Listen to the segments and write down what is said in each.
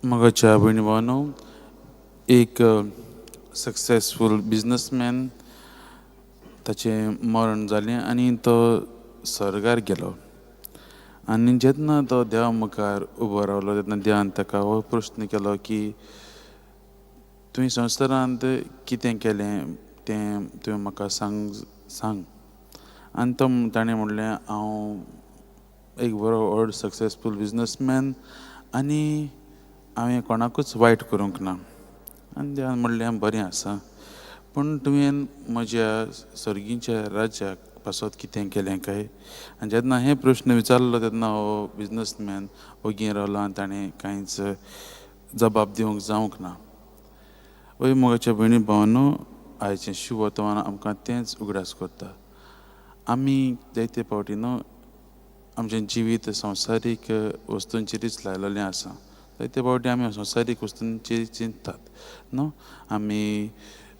मोगाच्या भयणी भावांनो, एक सक्सेसफूल बिजनसमॅन, ताचें मरण जालें आनी तो स्वर्गार गेलो. आनी जेन्ना तो देवा मुखार उबो रावलो तेन्ना देवान ताका हो प्रस्न केलो की तुवें संवसारांत कितें केलें तें तुवें म्हाका सांग सांग. आनी तो ताणें म्हणलें, हांव एक बरो व्हड सक्सेसफूल बिजनसमॅन आनी हांवें कोणाकूच वायट करूंक ना. आनी देवान म्हणलें, बरें आसा, पूण तुवें म्हज्या सर्गीच्या राज्याक पासत कितें केलें काय? आनी जेन्ना हे प्रस्न विचारलो तेन्ना हो बिजनसमॅन ओगी रावलो आनी ताणें कांयच जबाब दिवंक जावंक ना. वय मोगाच्या भयणी भावांनो, आयचें शुभवर्तमान आमकां तेंच उगडास करता. आमी जायते फावटी न्हू आमचें जिवीत संवसारीक वस्तूंचेरूच लायलेलें आसा. जायते फावटी आमी संवसारीक वस्तूंचेर चिंततात न्हू. आमी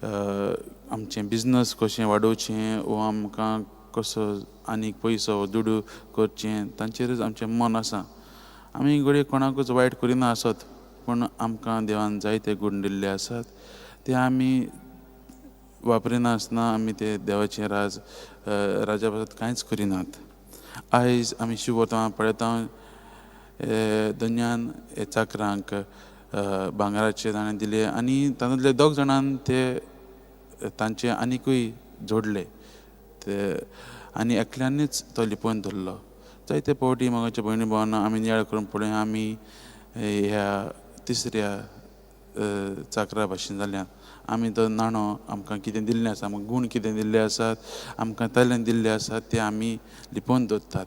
आमचें बिजनस कशें वाडोवचें वो आमकां कसो आनीक पयसो दुडू करचें तांचेरूच आमचें मन आसा. आमी घडये कोणाकूच वायट करिना आसत, पूण आमकां देवान जायते गूण दिल्ले आसात, ते आमी वापरिनासतना आमी ते देवाचें राज राजा पासत कांयच करिनात. आयज आमी शिवतां पळयता, दन्यान चाकरांक भांगराचे नाणें दिले आनी तातूंतले दोग जाणान ते तांचे आनिकूय जोडले ते आनी एकल्यानूच तो लिपोवन धरलो. जायते फावटी मोगाच्या भयणी भावांनो, आमी नियाळ करून पळोवया, आमी ह्या तिसऱ्या चाकरा भाशेन जाल्यात. आमी तो नाणो आमकां कितें दिल्लें आसा, आमकां गूण कितें दिल्ले आसात, आमकां तालेंत दिल्ले आसात, ते आमी लिपोवन दवरतात.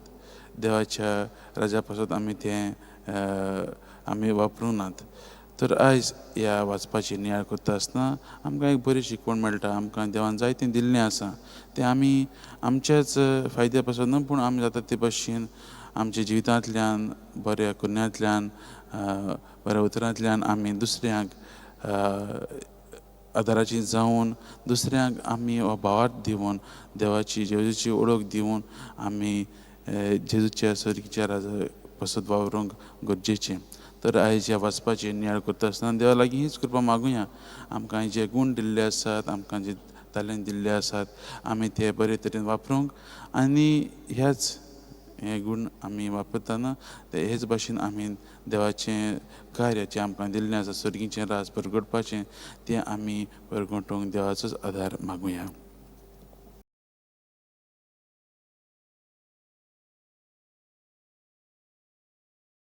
देवाच्या राजा पासत आमी तें आमी वापरूंक नात. तर आयज ह्या वाचपाची नियाळ करता आसतना आमकां एक बरी शिकवण मेळटा. आमकां देवान जायतें दिल्लें आसा, तें आमी आमच्याच फायद्या पासत न्हू, पूण आमी जाता ते भशेन आमच्या जिवितांतल्यान, बऱ्या करण्यांतल्यान, बऱ्या उतरांतल्यान आमी दुसऱ्यांक आदाराची जावन, दुसऱ्यांक आमी हो भावार्थ दिवन, देवाची जेजूची वळख दिवन आमी जेजूच्या सर्गीच्या राजा पासत वावरूंक गरजेचें. तर आयज ह्या वाचपाची नियाळ करता आसतना देवा लागीं हीच कृपा मागुया, आमकां जे गूण दिल्ले आसात, आमकां जे तालेंत दिल्ले आसात, आमी ते बरे तरेन वापरूंक आनी ह्याच हे गूण आमी वापरतना ते हेच भाशेन आमी देवाचें कार्य जें आमकां दिल्लें आसा, सर्गीचें राज परगटपाचें, तें आमी परगटूंक देवाचोच आदार मागुया.